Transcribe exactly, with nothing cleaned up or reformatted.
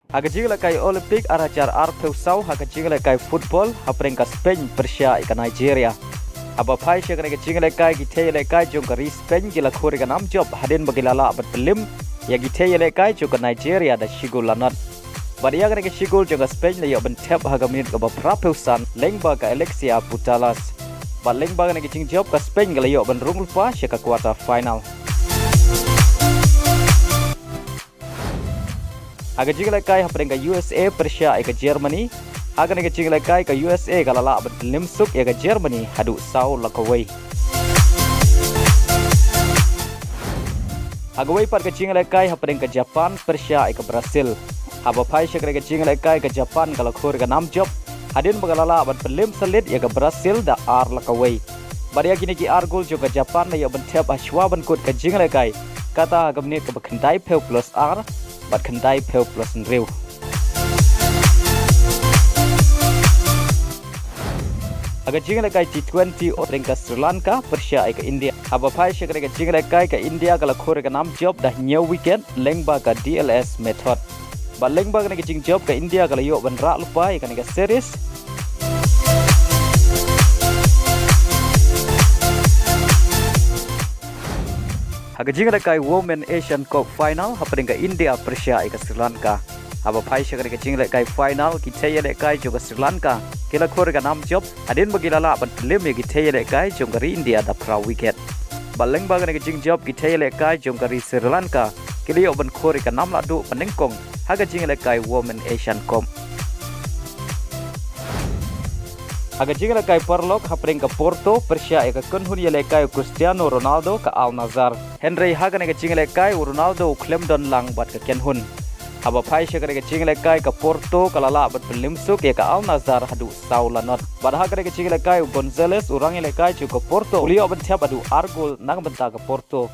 Ha ka jingïalehkai Olympic ar hajar arphew saw ha ka jingïalehkai football hapdeng ka Spain pyrshah ïa ka Nigeria. Haba phai sha kane ka jingïalehkai, ki thei ïalehkai jong ka ri Spain ki la khur ïa ka nam jop hadien ba ki la lah ban pynlip ïa ki thei ïalehkai jong ka Nigeria da shi gol la nod. Bad ïa kane ka shi gol jong ka Spain la ïoh ban thep ha ka minit kaba phraphew san lyngba ka Alexia Putellas. Bad lyngba kane ka jingjop ka Spain ka la ïoh ban rung lypa sha ka quarter final. Ha ka jingïalehkai hapdeng ka U S A pyrshah ïa ka Germany, ha kane ka jingïalehkai ka U S A ka la lah ban pynlip suk ïa ka Germany haduh saw la kawei. Ha kawei pat ka jingïalehkai hapdeng ka Japan pyrshah ïa ka Brazil. Haba phai sha kane ka jingïalehkai ka Japan ka la khur ïa ka nam jop hadien ba ka la lah ban pynlip salit ïa ka Brazil da ar la kawei. Bad ïa kine ki ar gol jong ka Japan la ïoh ban thep ha shuwa ban kut ka jingïalehkai, kata ha ka minit kaba khyndaiphew plus ar bad khyndaiphew plus hynriew. Ha ka jingïalehkai T twenty hapdeng ka Sri Lanka pyrshah ïa ka India. Haba phai sha kane ka jingïalehkai ka India ka la khur ïa ka nam jop da hynñiew wicket lyngba ka D L S method. Bad lyngba kane ka jingjop ka India ka la ïoh ban rah lypa ïa kane ka series. Ha ka jingïalehkai Women Asian Cup final hapdeng ka India pyrshah ïa ka Sri Lanka. Haba phai sha kane ka jingïalehkai final, ki thei ïalehkai jong ka Sri Lanka ki la khur ïa ka nam jop hadien ba ki la lah ban pynlip ïa ki thei ïalehkai jong ka ri India da phra wicket. Bad lyngba kane ka jingjop ki thei ïalehkai jong ka ri Sri Lanka ki la ïoh ban khur ïa ka nam lahduh banyngkong ha ka jingïalehkai Women Asian Cup. Ha ka jingïalehkai paralok hapdeng ka Porto pyrshah ïa ka kynhun ïalehkai u Cristiano Ronaldo ka Al Nassr. Hynrei ha kane ka jingïalehkai u Ronaldo u khlem don lang bad ka kynhun. Haba phai sha kane ka jingïalehkai ka Porto ka la lah ban pynlip suk ïa ka Al Nassr haduh saw la nod. Bad ha kane ka jingïalehkai u Gonzalez u rangïalehkai jong ka Porto u la ïoh ban thep haduh ar gol na ka bynta ka Porto.